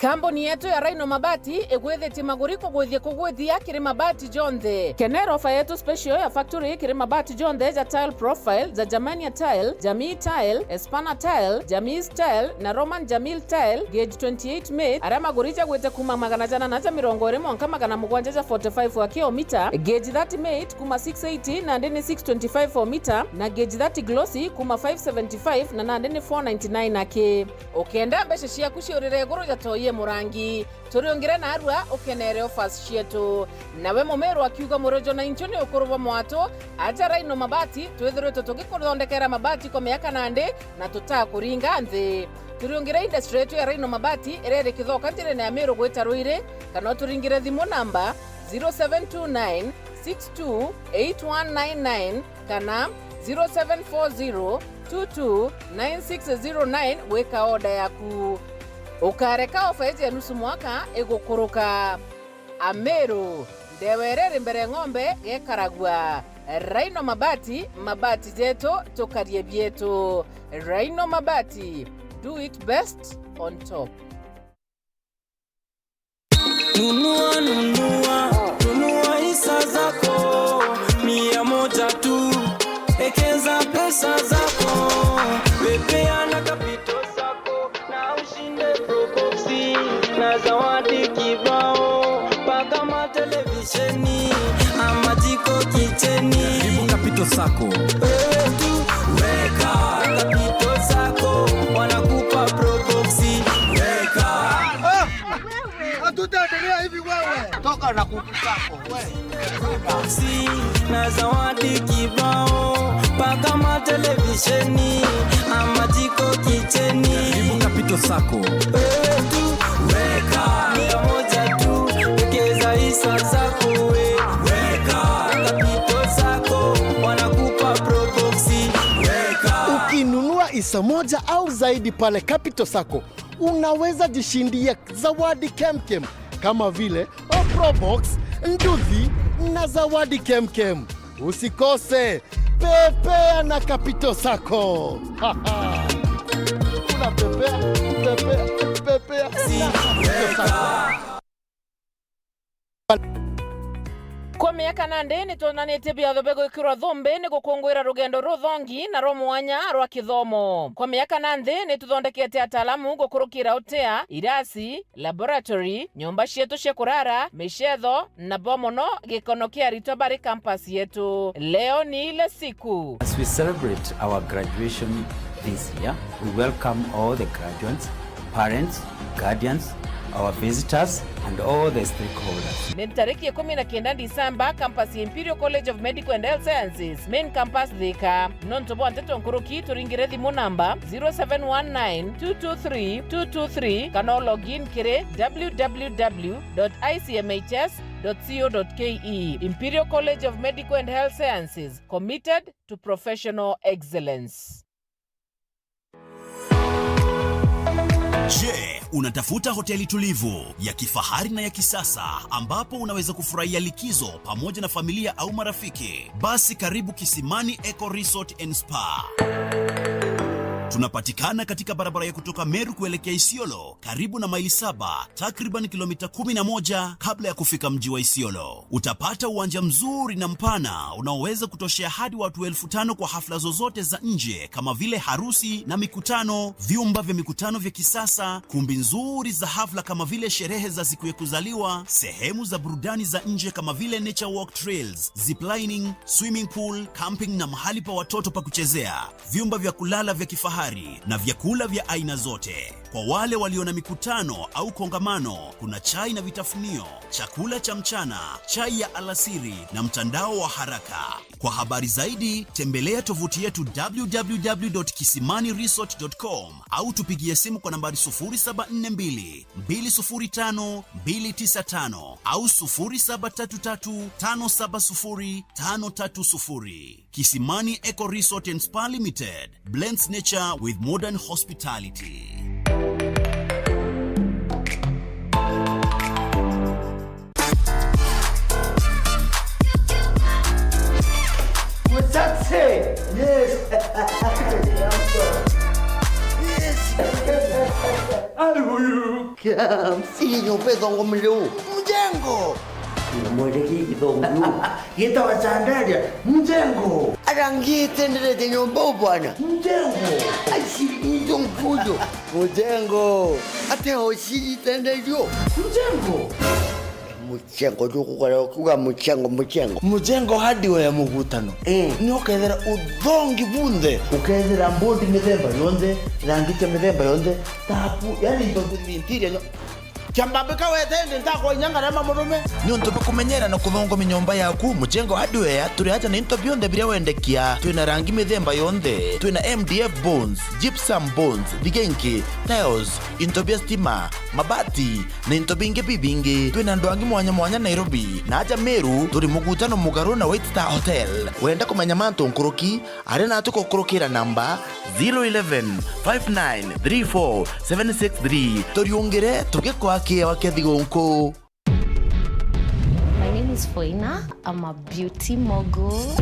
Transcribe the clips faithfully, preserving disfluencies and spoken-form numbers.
Kambuni yetu ya Rhino Mabati igwithitie maguri kugwithia kugwithia kiri mabati jonthe. Kenera ofa yetu special ya factory kiri mabati jonthe ja tile profile, ja Germania tile, Jamii tile, Espana tile, Jamii tile na Roman Jamil tile, gauge twenty-eight mate, aria maguri jagwite kuma magana janana ja mirongo iri mwanka magana mugwanja ja forty-five wa kilomita, gauge thirty mate kuma six eighty nandi ni six twenty-five o mita, na gauge thirty glossy kuma five seventy-five na nandi ni four ninety-nine aki. Ukenda mbeca ciaku ciurire iguru ja toi e murangi, turiungire narua ukenere offers cietu. Nawe Mumiru akiuga, Murojo na inchu ni ukuru bwa mwatu, aja Rhino Mabati, twithiritwe tugikuthondekera mabati kwa miaka nandi na tutakuringa nthi. Turiungire industry yetu ya Rhino Mabati iria iri Kithoka njirene ya Miru gwita Ruiri, kana uturingire thimu namba zero seven two nine six two eight one nine nine kana zero seven four zero two two nine six zero nine gwika order yaku. Ukareka ofa iji ya nusu mwaka igukuruka. Amiru, ndewa iria iri mbere ng'ombe gekaragua. Rhino Mabati, mabati jetu, tukarie bietu. Rhino Mabati, do it best on top. Nunua, nunua, nunua hisa zako, mia moja tu. Ekeza pesa zako, pepea na Capital Sacco, na ushinde Probox na zawadi kibao, mpaka matelevisheni ama jiko kicheni. Karibu Capital Sacco. Wewe tu weka Capital Sacco, wanakupa Probox. Weka. Hatutaendelea hivi wewe. Toka na kuku zako, wewe. Si, na zawadi kibao, mpaka matelevisheni ama jiko kicheni. Karibu Capital Sacco. Wewe tu weka, mia moja tu, wekeza hisa zako we. Weka, Capital Sacco, wanakupa Probox. Weka. Ukinunua hisa moja au zaidi pale Capital Sacco, unaweza jishindia zawadi kemkem kama vile Probox, nduthi na zawadi kemkem. Usikose, pepea na Capital Sacco. Unapepea, pepea, pepea na Capital Sacco. Kwa miaka nandi ni twonanitie biatho bia gwikirwa thumbi ni gukunguira rugendo ruthongi na rwa mwanya rwa kithomo. Kwa miaka nandi ni tuthondekete ataalamu gukurukira utea, irasi, laboratory, nyomba cietu cia kurara, micetho, na bo mono gikono kia aritwa bari campus yetu. Leo ni ile siku. As we celebrate our graduation this year, we welcome all the graduates, parents, guardians, our visitors, and all the stakeholders. Ni ntariki ikumi na kenda December, campus ya Imperial College of Medical and Health Sciences, main campus Thika. Nontu bwa nteto nkuruki, turingire thimu namba zero seven one nine two two three two two three kana log in kiri w w w dot i c m h s dot co dot k e. Imperial College of Medical and Health Sciences, committed to professional excellence. Je, unatafuta hoteli tulivu, ya kifahari na ya kisasa ambapo unaweza kufurahia likizo pamoja na familia au marafiki? Basi karibu Kisimani Eco Resort and Spa. Tunapatikana katika barabara ya kutoka Meru kuelekea Isiolo, karibu na Maili Saba, takriban kilomita kumi na moja kabla ya kufika mji wa Isiolo. Utapata uwanja mzuri na mpana unaoweza kutoshea hadi watu elfu tano kwa hafla zozote za nje kama vile harusi na mikutano, vyumba vya mikutano vya kisasa, kumbi nzuri za hafla kama vile sherehe za siku ya kuzaliwa, sehemu za burudani za nje kama vile nature walk trails, ziplining, swimming pool, camping na mahali pa watoto pa kuchezea, vyumba vya kulala vya kifahari na vyakula vya aina zote. Kwa wale walio na mikutano au kongamano, kuna chai na vitafunio, chakula cha mchana, chai ya alasiri na mtandao wa haraka. Kwa habari zaidi, tembelea tovuti yetu w w w dot kisimani resort dot com au tupigie simu kwa nambari sufuri saba nne mbili, mbili sufuri tano, mbili tisa tano au sufuri saba tatu tatu, tano saba sufuri, tano tatu sufuri. Kisimani Eco Resort and Spa Limited blends nature with modern hospitality. Yes. Yes. Come. Ii nyomba ithongomeire u. Mjengo! Mwende ki kithongu. Gitawa Chandaria. Mjengo! Arangi itenderete nyomba u bwana. Mjengo! Aci njo nkujo. Mjengo! Ate oci itenderio. Mjengo! Mjengo jukugara kuga mjengo, mjengo. Mjengo Hardware Mugutano. Eh. Ni ukethira uthongi bunthe. Ukethira mbondi mithemba yonthe, rangi cia mithemba yonthe, tapu, yani into interior nyo-, kiambambika wete ndi ntakwa inya ngarema murume. Ni untu bwa kumenyera na kuthongomia nyomba yaku, Mjengo Hardware turi aja na into bionthe biria wendekia. Twina rangi mithemba yonthe, twina M D F boards, gypsum boards, thigenki, tiles, into bia stima, mabati, na into bingi bibingi. Twina andu angi mwanya mwanya Nairobi, na aja Meru, turi Mugutano Mugaru na White Star Hotel. Wenda kumenya mantu nkuruki, aria natu gukurukira namba zero eleven, five nine three four seven six three. Turiungire tugikwa kiewa kia thigunku. My name is Foina. I'm a beauty mogul.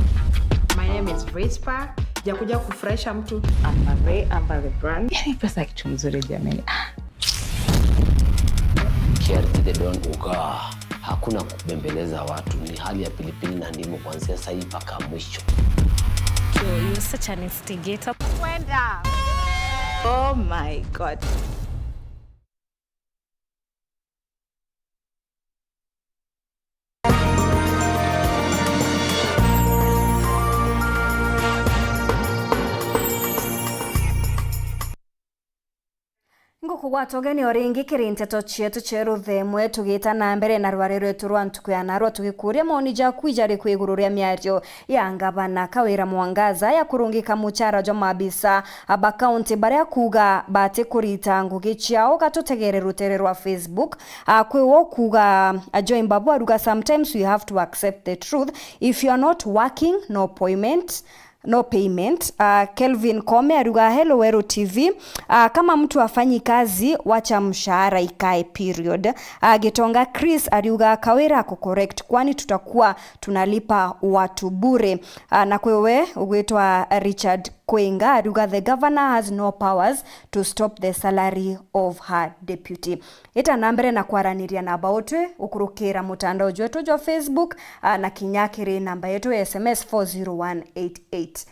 My name is Rispa. Jakuja kufurahisha mtu. I'm a Ray Amber the brand. Yani pesa kitu mzuri jamani. Ah. Kiariti the Don Uga. Hakuna kubembeleza watu, ni hali ya pilipili na ndimu kuanzia saa hii mpaka mwisho. So you're such an instigator. Kwenda. Oh my God. Ngukugwata ugeni o ringi kiri nteto cietu cia ruthemwe, tugita na mbere na rwari rwetu rwa ntuku ya narua, tugikuria maoni jaku jariku iguru ria miario ya ngavana Kawira Mwangaza ya kurungika muchara jwa maabisa ba kaunti baria kuuga batikurita ngugi ciao. Gatutegere rutere rwa Facebook. Ah, kwi wo kuuga, ah, Joy Mbabu aruga, "Sometimes we have to accept the truth. If you are not working, no appointment, no payment." Ah, Kelvin Kome aruga, "Hello Weru T V. Ah, kama mtu hafanyi kazi, wacha mshahara ikae, period." Ah, Gitonga Chris ariuga, "Kawira ako correct, kwani tutakuwa tunalipa watu bure?" Ah, na kwewe ugwitwa Richard Kwenga ariuga, "The governor has no powers to stop the salary of her deputy." Ita na mbere na kwaraniria na bautwi ukurukira mutandao jwetu jwa Facebook, ah, na kinya kiri namba yetu ya S M S four zero one eight eight.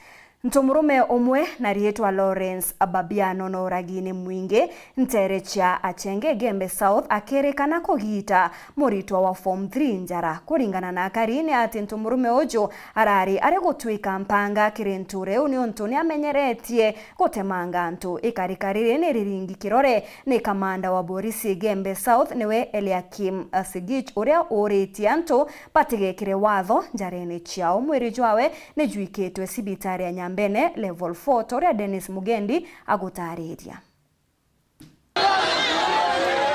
Ntomurume umwe na riitwa Lawrence Ababiano na uragini mwingi nteere cia Achenge Igembe South akirikana kugita muritwa wa form three njara. Kuringana na akari ni ati ntomurume uju arari ari gutwika mpanga kiri ntuura iu niuntu ni amenyeretie gutemanga antu. Ikarika riri ni riringi kirore ni kamanda wa borisi Igembe South niwe Eliakim Sigich uria uritie antu batigekire watho njarene ciao. Mwiri jwawe ni jwikitwe cibitari ya Nyambene level four, ta uria Dennis Mugendi agutariria.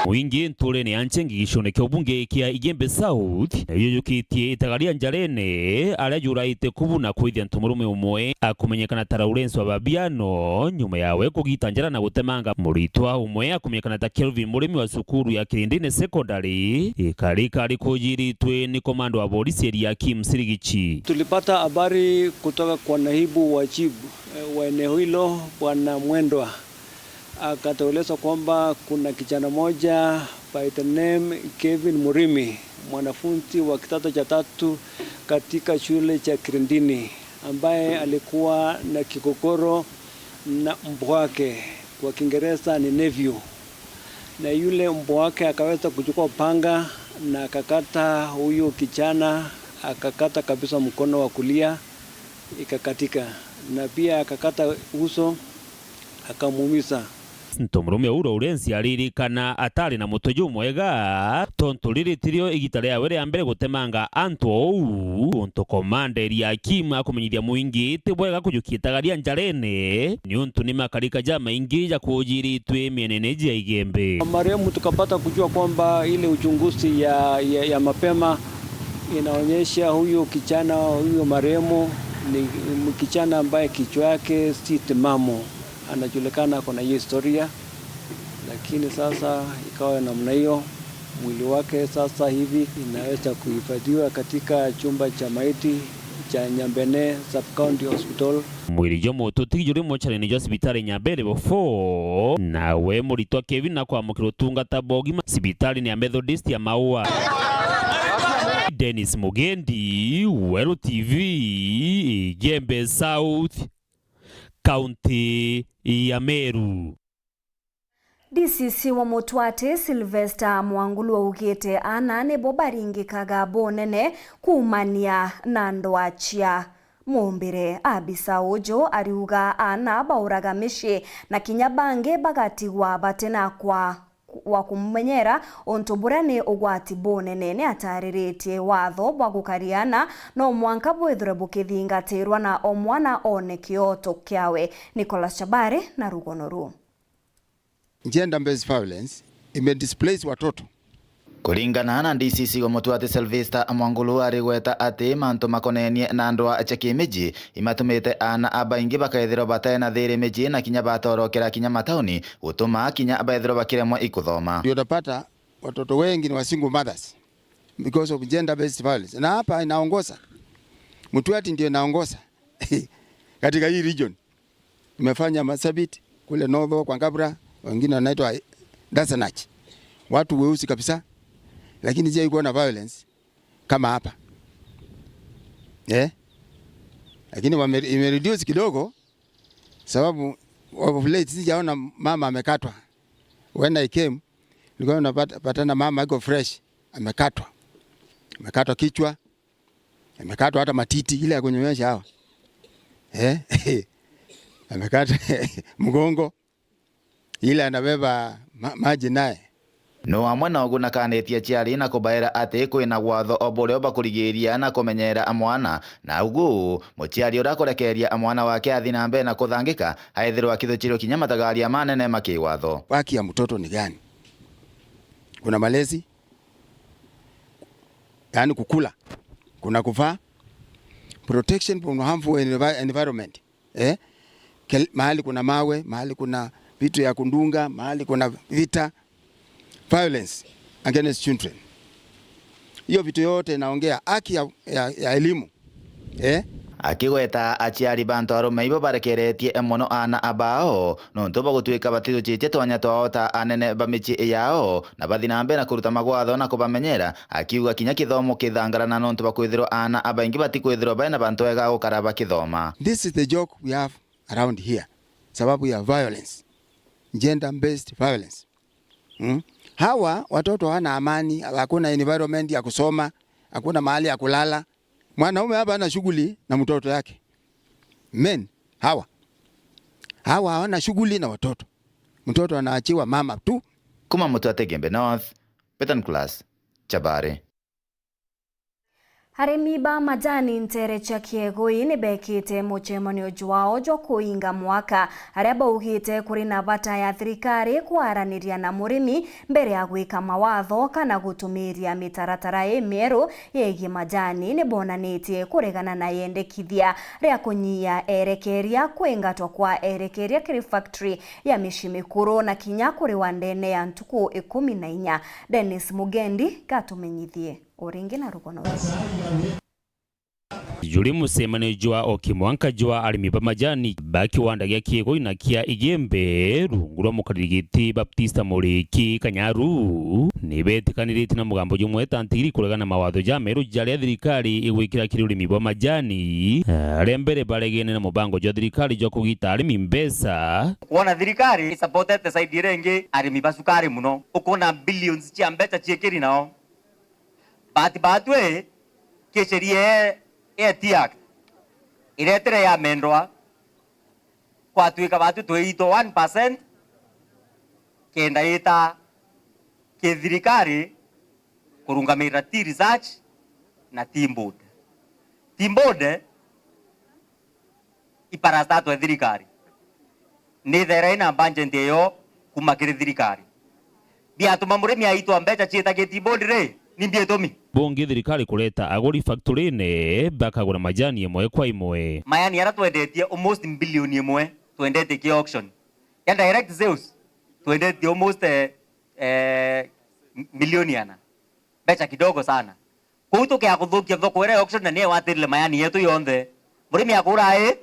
Mwingi nturene ya Nchenge gicione kia ubunge kia Igembe South, nayo yukitie itagaria njarene, aria juraite kubu na kwithia ntomurume umwe akumenyekana ta Lawrence wa Babiano, nyuma yawe kugita njara na gutemanga muritwa umwe akumenyekana ta Kelvin Murimi wa cukuru ya Kirindini Secondary, ikarika rikujiritwe ni komando wa borisi Eliakim Sirigichi. Tulipata habari kutoka kwa naibu wa chief, eh, wa eneo hilo, Bwana Mwendwa. Akatueleza kwamba kuna kijana moja by the name Kevin Murimi, mwanafunzi wa kidato cha tatu katika shule cha Kirindini, ambaye alikuwa na kigogoro na mbwa wake, kwa Kiingereza ni nephew. Na yule mbwa wake akaweza kuchukua panga na akakata huyu kijana, akakata kabisa mkono wa kulia, ikakatika, na pia akakata uso, akamuumiza. Ntomurume uu Lawrence aririkana atari na mutwe jumwega, tontu riri tirio igita riawe ria mbere gutemanga antu ou, untu komanda Eliakim akumenyithia mwingi ti bwega kujukia itagaria njarene, niuntu ni makarika jamaingi jakujiritwe mienene jia Igembe. Marehemu tukapata kujua kwamba ile uchunguzi ya, ya, ya mapema inaonyesha huyo kijana, huyo marehemu ni kijana ambaye kichwa yake si timamu. Anajulikana, ako na hiyo historia, lakini sasa ikawa namna hiyo. Mwili wake sasa hivi inaweza kuhifadhiwa katika chumba cha maiti cha Nyambene Sub-County Hospital. Mwiri jwa mututi juri mochari-ini jwa cibitari Nyambene Level four, nawe muritwa Kevin na kwamukira utungata bwa ugima cibitari-ini ya Methodist ya Maua. Dennis Mugendi, Weru T V, Igembe South, kaunti ya Meru. D C C wa Mutwati Sylvester Mwangulu augite aana nibo baringikaga bunene kuumania na ndwaa cia mumbire. Abisa uju ariuga aana bauraga micii na kinya bangi bagatigwa batina kwa wa kumumenyera untu buria ni ugwati bunene. Ni atariritie watho bwa gukaria aana no mwanka bwithirwe bukithingatirwa na o mwana one kioto kiawe. Nicholas Chabari na rugono ruu. Gender based violence ime displace watoto. Kuringana na D C C wa Mutwati Sylvester Mwangulu arigweta ati mantu makonenie na ndwaa cia kimiji imatumite aana abaingi bakaithirwa batena thiri miji na kinya batorokera kinya matauni, gutuma kinya baithirwa bakiremwa ikuthoma. Ndio utapata watoto wengi ni wa single mothers because of gender based violence. Na hapa inaongoza. Mutwati ndio inaongoza katika hii region. Imefanya Marsabit, kule North kwa Ngabra, wengine wanaitwa Dasanach. Watu weusi kabisa, lakini je, iko na violence kama hapa? Eh? Lakini wame-, imereduce kidogo, sababu of late sijaona mama amekatwa. When I came, nilikuwa napata, patana mama iko fresh, amekatwa. Amekatwa kichwa, amekatwa hata matiti ile ya kunyonyesha hawa. Eh? Amekata mgongo ile anabeba ma-, maji naye. No amwe na ugu nakanitie aciari na kubaira ati kwina watho o buria bakurigiria na kumenyera mwana, na ugu muciari uria akurekeria mwana wake athi na mbere na kuthangika aithirwa akithuchirio kinya matagaria manene ma kiwatho. Haki ya mtoto ni gani? Kuna malezi, yaani kukula, kuna kuvaa, protection from harmful envi-, environment. Eh? Kel-, mahali kuna mawe, mahali kuna vitu ya kundunga, mahali kuna vita, violence against children. Hiyo vitu yote inaongea haki ya, ya, ya elimu. Eh? Akigweta aciari bantu arume ibo barekeretie mono aana abao, nontu bagutwika batithuchitie twanya twao ta anene ba micii yao, na bathi na mbere na kuruta magwatho na kubamenyera, akiuga kinya kithomo kithangarana nontu bakwithirwa aana abaingi batikwithirwa baina bantu ega gukara bakithoma. This is the joke we have around here, sababu ya violence, gender based violence. Mm? Hawa watoto hawana amani, hakuna environment ya kusoma, hakuna mahali ya kulala. Mwanaume hapa ana shughuli na mtoto yake. Men, hawa. Hawa hawana shughuli na watoto. Mtoto anaachiwa mama tu. Kuma Mutwati Igembe North, Peter Nicholas Chabari. Arimi ba majani nteere cia Kiegui ni beekite mucemanio jwao jwa kuinga mwaka, aria baugite kuri na bata ya thirikari kwaraniria na murimi mbere ya gwika mawatho kana gutumiria mitaratara imieru yegie majani. Ni bonanitie kuregana na yendekithia ria kunyia erekeria, kwingatwa kwa erekeria kiri factory ya micii mikuru na kinya kuriwa ndene ya ntuku ikumi na inya. Dennis Mugendi gatumenyithie. O ringi na rugono ruu. Juri mucemanio jwa o kimwanka jwa arimi ba majani ba kiwanda gia Kiegui na kia Igembe rungu rwa mukariri giti Baptista Muriki Kanyaru, ni betikaniritie na mugambo jumwe ta ntigiri kuregana na mawatho ja meru jaria thirikari igwikira kiri urimi bwa majani, aria mbere baregene na mubango jwa thirikari jwa kugita arimi mbeca. Kwona thirikari isupportete side iria ingi arimi ba cukari muno, ukona billions cia mbeca ciikiri nao. But batwi kicherie eti Act iretire yamendwa, kwatwika batwi twiitwa one percent kenda ita kithirikari kurungamirira tea research na tea board. Tea board iparastatwe thirikari, ni thera ina budget iyo kuma kiri thirikari. Biatuma murimi aitwa mbeca ciita kiti board ri, ni mbi itumi? Bungi thirikari kureta aguri factory-ini bakagura majani imwe kwa imwe. Majani aria twendetie almost bilioni imwe, twendetie ki auction. Ya direct sales, twendetie almost, eh, eh, milioni ana. Mbeca kidogo sana. Kuu tukea kuthukia thoko iria ya auction na niye watirire mayani yetu yonthe. Murimi akura ii?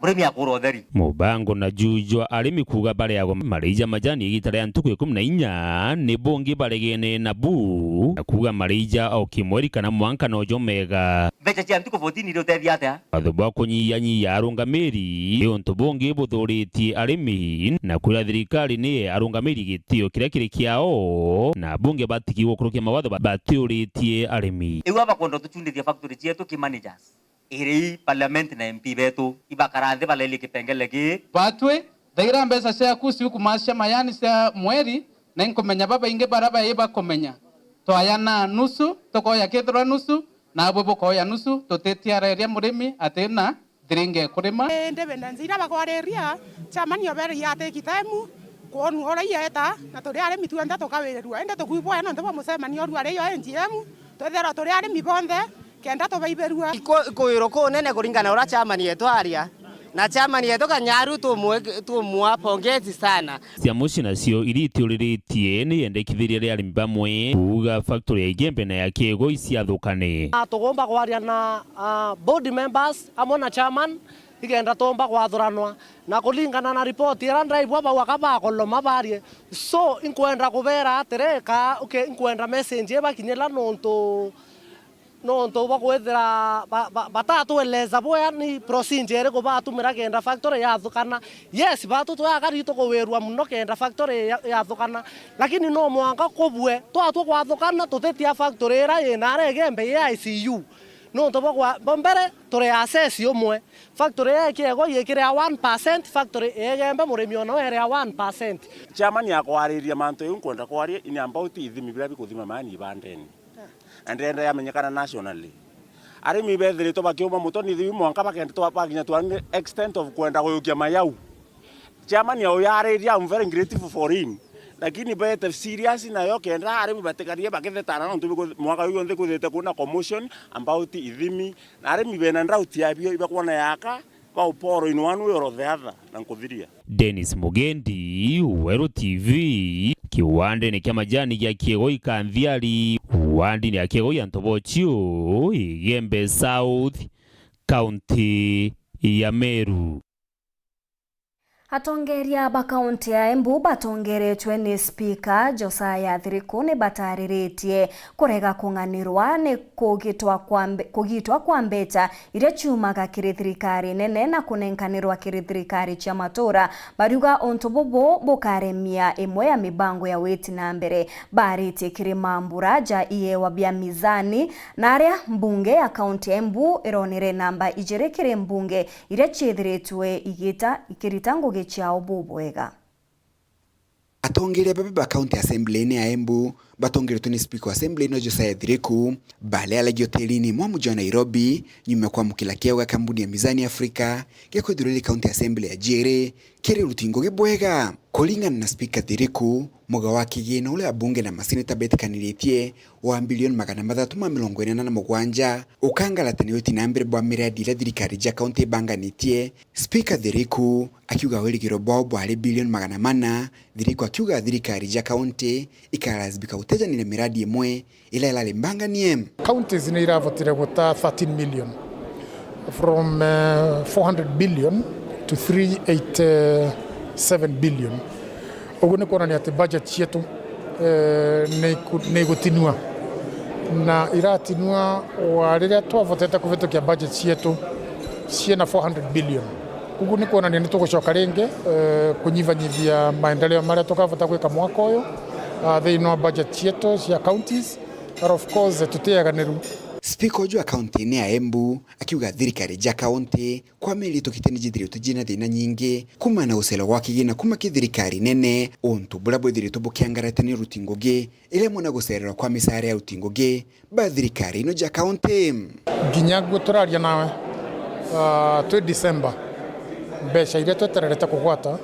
Murimi akura utheri. Mubango na juu jwa arimi kuuga bareagwa marei ja majani igita ria ntuku ikumi na inya ni bungi baregene nabu, na kuuga marei ja o kimweri kana mwanka nojo mega. Mbeca cia ntuku fourteen iri utethia atia? Watho bwa kunyiyanyiyia arungamiri ni untu bungi buthuritie arimi, na kwira thirikari ni arungamiri gitio kiria kiri kiao, na bunge batigi gukurukia mawatho ba-, batiuritie arimi. Riu aba kwenda tucundithia factory cietu ki managers. Iri i parliament na M P betu ibakara nthi balerie kipengele ki. Batwi, thaira mbeca ciaku ciukumacia mayani cia mweri, na inkumenya babaingi bara bai bakumenya. Twayana nusu, tukoya kithirwa nusu, nabwe bukoya nusu, tutitiareria murimi atina thiringi kurima. Indi bindenzi iria bakwariria, chairman obereire ati kitemu, kwonu ura ieta, na turi arimi tuonthe tukawirirua. Indi tukwibwaya nontu bwa mucemanio urua ri yo A G M, twithirwa turi arimi bonthe, kenda tubaibirua. Iku-, ikuirwo kunene kuringana ura chairman yetu aria. Na chairman yetu Kanyaru tumwe-, tumwa pongezi sana. Cia mucii nacio iria itiuriritie ni yendekithiria ria arimi bamwe kuuga factory ya Igembe na ya Kiegoi ciathukane. Ah, tugomba kwaria na, ah, board members amwe na chairman, ikenda tumba kwathuranwa. Na kuringana na report iria ndaigua bau aka bakoloma barie. So, inkwenda kubera atiri, ka, okay, inkwenda message ibakinyira nontu Nontu bwa kwithira ba-, ba-, batatueleza bwea ni procedure iriku batumira kenda factory yathukana. Yes, batu twakari tukuwirua muno kenda factory ya-, yathukana, lakini no mwanka kubue twatua kwathukana tutitia factory ira yina ara Igembe ya I C U. Nontu bwa kwa-, bwa mbere turi assess umwe, factory ya Kiegoi ikiri a one percent, factory ya Igembe murimi ona we eri a one percent. Chairman akwariria mantu iu nkwenda kwaria in about ithimi biria bikuthima mani ibandeni. Na ndenda yamenyekana nationally. Arimi bethiritwe bakiuma muto ni thiu mwanka bakenda twa-, bakinya to an extent of kwenda guyukia mayau. Chairman au yariria, I'm very grateful for him. Lakini bete serious nayo kenda arimi batikarie bakithetana nontu biku-, mwaka uyu yonthe kwithite kuna commotion about ithimi. Na arimi bena drought yabio ibakwona yaka. Ba uporo in one way or the other, na nkuthiria. Dennis Mugendi, Weru T V, kiwandene kia majani gia Kiegoi Kanthiari, wandini ya Kiegoi ya Ntobochio, Igembe South, kaunti ya Meru. Atongeria ba kaunti ya Embu batongeretwe ni Spika Josiah Thiriku ni batariritie kurega kung'anirwa ni kugitwa kwa mbe-, kugitwa kwa mbecha iria ciumaga kiri thirikari nene na kunenkanirwa kiri thirikari cia matura. Bariuga untu bubu bukaremia imwe ya mibango ya witi na mbere. Baritie kiri mambura ja iewa bia mizani, na aria mbunge ya kaunti ya Embu ironire namba ijiri kiri mbunge iria ciithiritwe igita-, ikirita ngugi ciao bubwega. Atongeria baba ba County Assembly-ini ya Embu batongeretwe ni Speaker wa Assembly ino Josiah Thiriku, balearagia hotelini mwa muji wa Nairobi, nyuma ya kwamukira kiao gia kambuni ya Mizani Africa gia kwithirwa iri County Assembly ya jiiri kiri uruti ngugi bwega. Kuringana na Speaker Thiriku, muga wa kigina uria abunge na maseneta betikaniritie wa bilioni magana mathatu ma mirongo inana na mugwanja, ukangaratania uti na mbere bwa miradi iria thirikari ja kaunti ibanganitie. Speaker Thiriku akiuga wirigiro bwao bwari bilioni magana mana, Thiriku akiuga thirikari ja kaunti ikalazimika gutejaniria miradi imwe iria irari mbanganie. Counties ni iravotire guta thirteen million, from, eh, four hundred billion to three eighty seven billion. Uguo ni kuonania ati budget cietu, eh, ni iku-, ni igutinua. Na iratinua wa riria twavotete kuvitukia budget cietu ciina four hundred billion. Uguo ni kuonania ni tugucoka ringi, eh, kunyivanyivia maendeleo maria tukavota gwika mwaka uyu, ah, thiini wa budget cietu cia counties. But of course, tutiaganiru. Speaker uju wa kaunti-ini ya Embu akiuga thirikari ja kaunti kwa mieri itukite ni jithiritwe jina thina nyingi, kumana na gucererwa gwa kigina kuma ki thirikari nene, untu buria bwithiritwe bukiangarata ni aruti ngugi, iria imwe na gucererwa kwa micara ya aruti ngugi ba thirikari ino ja kaunti. Nginya guo turaria nawe, ah, twi December, mbeca iria twetererete kugwata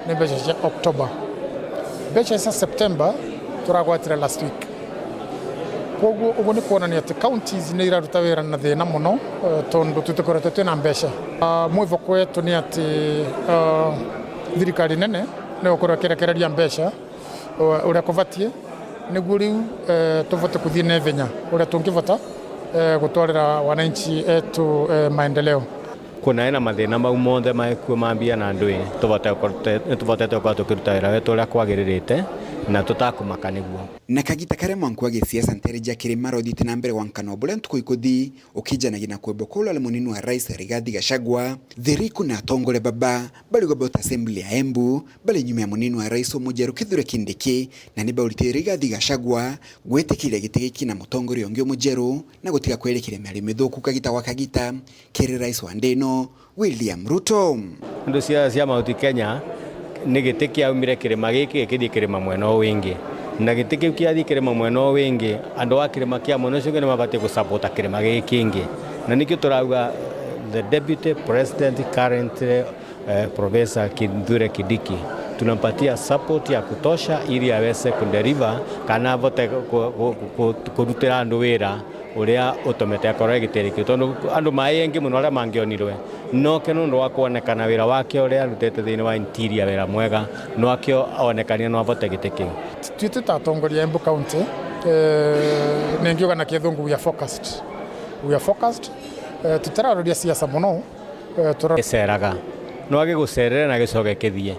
ni mbeca cia October. Mbeca cia September turagwatire last week. Kwoguo, uguo ni kuonania ati counties ni iraruta wira na thina muno, eh, tondu tutikoretwe twina mbeca. Ah, mwivoko wetu ni ati, ah, thirikari nene ni gukorwo ikirekereria mbeca, eh, uria kubatie, Niguo riu, eh, tuvote kuthii na ithenya uria tungivota, eh, gutwarira wananchi etu, eh, maendeleo. Kuna ena mathina mau monthe maikuo ma mbia na ndui, tuvote gukor-, te-, nituvotete gukorwa tukiruta wira wetu uria kwagiririte na tutakumaka niguo. Na kagita karia mwanku wa gisiasa ntereji akiri marothiite na mbere gwankana o buria ntuku ikuthi, ukijanagia na kwebwa kwa uria ari munini wa rais Rigathi Gachagua, Thiriku na atongoria baba bari Government Assembly ya Embu bari nyuma ya munini wa rais umujeru Kithure Kindiki, na ni baurite Rigathi Gachagua gwitikiria giti giki na mutongoria ungi umujeru na gutiga kwerekeria miario mithuku kagita gwa kagita kiri rais wa nthi ino William Ruto. Andu cia, cia Mount Kenya ni giti kiaumire kirima giki gikithii kirima mwena uu wingi, na giti kiu kiathii kirima mwena uu wingi, andu a kirima kia mwena ucio ungi ni mabatii gusapota kirima giki kingi, na nikio turauga the deputy president currently, eh, Professor Kithure Kindiki, tunampatia support ya kutosha ili aweze kudeliver kana avote ku-, ku-, ku-, kurutira andu wira uria utumite akorwo egitiri kiu, tondu andu mai engi muno aria mangionirwe noke nundu wa kwonekana wira wake uria arutite thiini wa interior, wira mwega, nwakio onekanire no avote giti kiu. Twi tuta atongoria Embu County, eh, ningiuga na kithungu, we are focused. We are focused. Eh, tutiraroria siasa muno. Eh, tura- Giceraga. No agigucerere na gicoke kithie.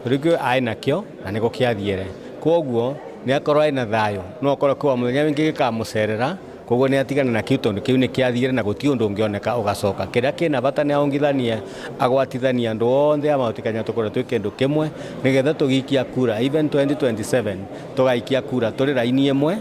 Riu kio ai nakio na niko kiathiere. Kwoguo, ni akorwo ai na thayu. No akorwo kwa muthenya wingi gikamucerera, kwoguo ni atigane na kiu tondu kiu ni kiathiere na guti undu ungioneka ugacoka. Kiria kina bata ni aungithanie, agwatithanie andu onthe a Mount Kenya tukorwe twi kindu kimwe, nigetha tugiikia kura, even twenty twenty-seven, tugaikia kura turi raini imwe,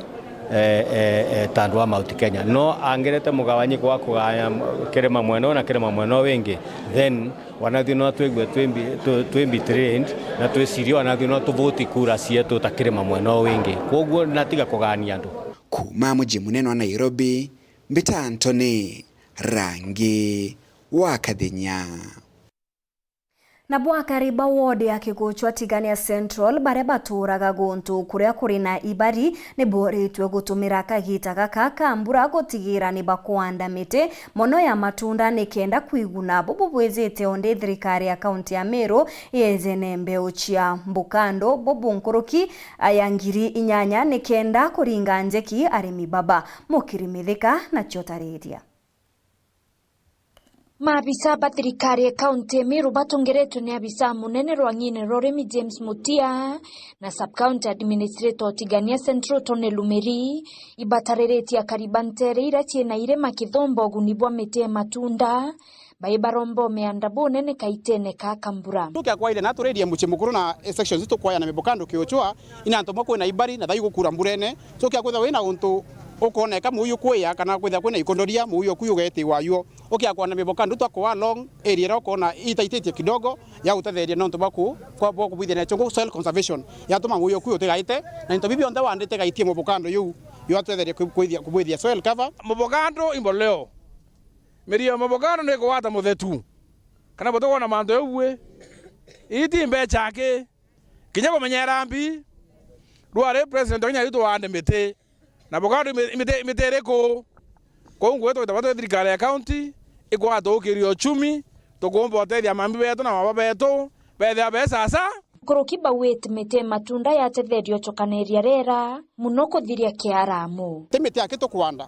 eh, eh, eh, ta andu a Mount Kenya. No angerete mugawanyiko wa kugaya kirima mwena uu na kirima mwena uu wingi, then wanathi no twigue twi mbi-, twi, twi betrayed na twicirie wanathi no tuvoti kura cietu ta kirima mwena uu wingi. Kwoguo natiga kugania andu. Kuuma muji munene wa Nairobi, mbita Anthony Rangi wa Kathenya. Nabo akari ba ward ya Kiguchwa Tigania Central, baria baturaga guntu kuria kuri na ibari, ni boritwe gutumira kagita gaka ka mbura gutigira ni bakwanda miti mono ya matunda, ni kenda kwiguna bubu bwijite o ndi thirikari ya kaunti ya Meru yejene mbeu cia mbukando bubu nkuruki ya ngiri inyanya, ni kenda kuringa njeki arimi baba. Mukiri Mithika nacio tariria. Maabisa ba thirikari ya kaunti ya Meru batongeretwe ni abisa munene rwang'ine rwa urimi James Mutia na sub-county administrator o Tigania Central Tony Lumeri, ibatariritie akari ba nteere iria ciina irima kithomba uguni bwa miti ya matunda, baibaromba o mianda bunene kaitene ka kambura. Tukia kwaile na turirie mucii mukuru na sections tukwaya na mibukando kiuchwa, ina antu mwe kwina ibari na thai gukura mburene, tukia kwithirwa wina untu ukoneka muui ukuia kana kwithirwa kwina ikondoria, muui oku ugetiwa yuo. Ukiakwana mibokando twa kwa long area iria ukona itaititie kidogo ya utetheria nontu bwa ku-, kwa, bwa kubwithia na chungu soil conservation, yatuma muui oku utigaite, na into bibi onthe wandite gaitie mubokando yu, yatwetheria ku-, kwithia, kubwithia soil cover. Mubokando imboleo, mirio ya mubokando ni kugwata muthetu, kana butukwona mantu jau bwi, iti mbecha aki, kinya kumenyera mbi, rwari president wa Kenya yu tuwande miti, na bukari mi-, miti, miti iriku? Kou ngugi twitagwa twi thirikari ya county, ikwatukiria uchumi, tukumba utethia mambi betu na mama betu, bethia be sasa. Nkuruki bauite miti ya matunda yatetheria ucukaniria riera, muno kuthiria kiaramu. Ti miti aki tukwanda,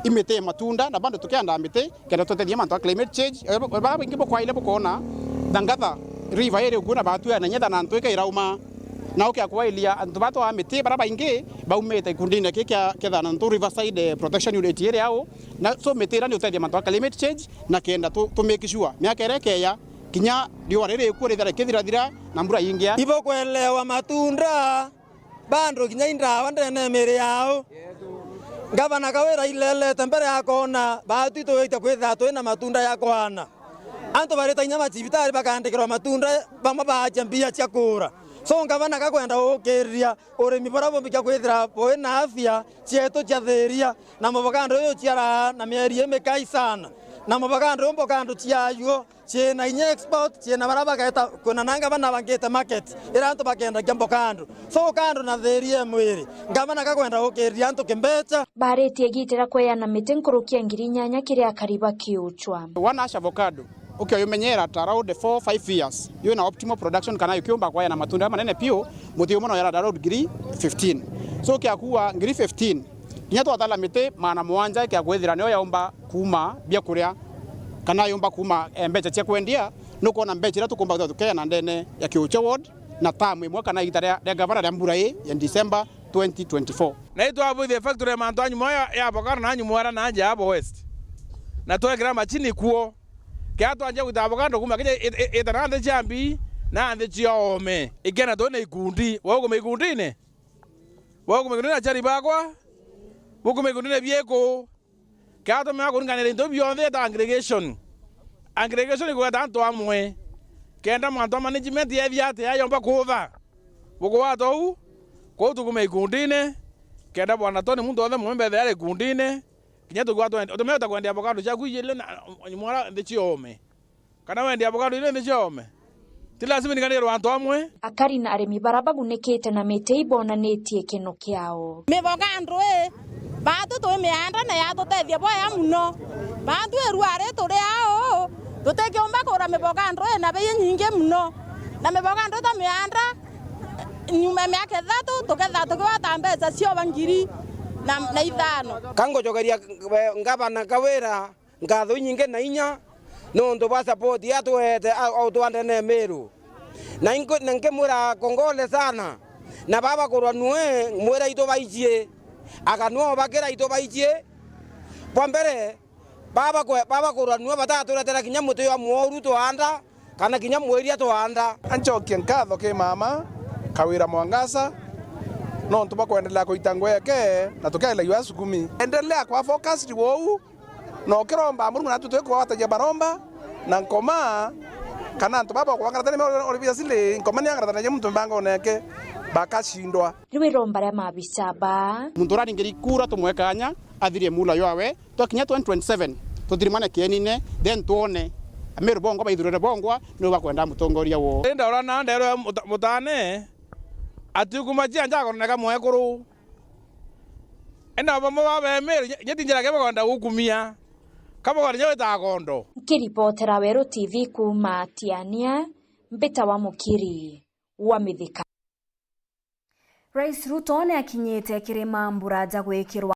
i miti ya matunda, na bado tukiandaa miti, kenda tutethie mantu a climate change. Eh, bu-, bara baingi bukwaile bukona thangatha river iri ukuu na batu ya na nyetha na ntu ika irauma. Na ukia kwailia antu batwaa miti bara baingi baumite ikundine ki kia, kia thana ntu Riverside, eh, Protection Unit iri au. Na so miti ira ni utethia mantu a climate change na kenda tu, tu make sure miaka ira ikeya kinya riua riri ikuu rithira kithirathira na mbura ingia. Ibo kwelewa matunda. Bado kinya i ndawa ndene ya miiri yao. Ngavana Kawira ailelete mbere akoona baatu itwite kwithira twina matunda ya kwana. Antu barita inya macibitari bakandikirwa matunda, bamwe baacha mbia cia kuura. So ngavana gakwenda gukiria urimi buria bumbikia kwithira bwina afya cietu ciathiria, na mubokando uyu uciaraa na mieri imikai sana, na mubokando uyu mbokando ciayo ciina inya export, ciina baria bageta kwina na ngavana bangite market iria antu bakendagia mbokando. So kando na thiria ya mwiri, ngavana gakwenda gukiria antu kimbecha. Baritie igita ria kweana miti nkuruki ya ngiri inyanya kiri akari ba Kiuchwa. One ash avocado, ukioyumenyera ta around four, five years, yuna optimal production kana yukiumba kweana matunda manene piu, muti umwe no yara around ngiri fifteen. So kia kuua ngiri fifteen, kinya twatala miti magana mugwanja kia kwithira niyo yaumba kuuma biakuria, kana yaumba kuuma, eh, mbeca cia kwendia, nukwona mbeca iria tukumba kwithirwa tukeana ndene ya Kiuchio ward na term imwe kana igita ria, ria gavana ria mbura ii ya December twenty twenty-four. Na itwabwithie factory ya mantu anyumwa ya, ya avocado na anyumwa ara na nja abo West. Na twekira machini kuo. Kea twanjia gwita avocado kuuma kinya i-, i-, ita na nthi cia mbi na nthi cia oome. Ikena twina ikundi. Waukume ikundine? Waukume ikundine aciari bakwa? Bukume ikundine bieku? Kea tumewa kuringanira into bionthe ta aggregation. Aggregation ikweta antu amwe. Kenda mwantu a management yethia atia yomba kuutha. Bukugwata uu? Kwou tukume ikundine. Kenda bwana Tony muntu onthe mumbe ethia ari ikundine. Kinya tugwatwa, utumeuta kwendia avocado ciaku ijili na, mwana nthi cia oome. Kana wendia avocado iri nthi cia oome? Ti lazima iriganirwe antu amwe. Akari na arimi bara bagunikite na miti ibonanitie ikeno kiao. Mibogando ii, baatu twi mianda na yatutethia bwaya muno. Baatu irua ri turi au, tutikiumba kura mibogando ii na bei inyingi muno. Na mibogando ta mianda, nyuma ya miaka ithatu, tuketha tukiwata mbeca cioba ngiri na, na ithano. Ka ngucokeria, eh, ngavana Kawira nkatho inyingi na inya nontu bwa support ya atwete a-, au twandene Meru. Na inko-, na nkimwira kongole sana. Na baba kurwa nue, mwira itu baicie. Akanua obakira itu baicie. Bwa mbere, baba kwe-, baba kurwa nue bataturetera kinya muti jwa mworu twanda, kana kinya mwiria twanda. Ancokie nkatho ki mama Kawira Mwangaza, nontu bwa kwendelea kuita ngweke na tukiarila jwa sukumi. Endelea kwa focused wou, na ukiromba Murungu natu twikugwatagia baromba na nkoma, kana antu baba bakwangaratania me uri biasili nkoma ni angaratanagia muntu mbangone yake, bakacindwa. Riu iromba ria mabicaba. Muntu uraringiri kura tumwe kanya athirie mula ywawe, twakinya twenty twenty-seven, tuthirimane kienine, then twone Ameru bongwa baithurire bongwa, niu bakwenda mutongoria wo. Indi ura na nderwe muta-, mutane, ati ukuma cia nja akoroneka mwekuru. Indi bamwe ba Ameru, nye, nye ti njira kia bakwenda gukumia, ka bakwenda nye wita akondo. Nkiripotera Weru T V kuuma Tiania, mbita wa Mukiri wa Mithika. Rais Ruto ni akinyite kiri mambura ja gwikirwa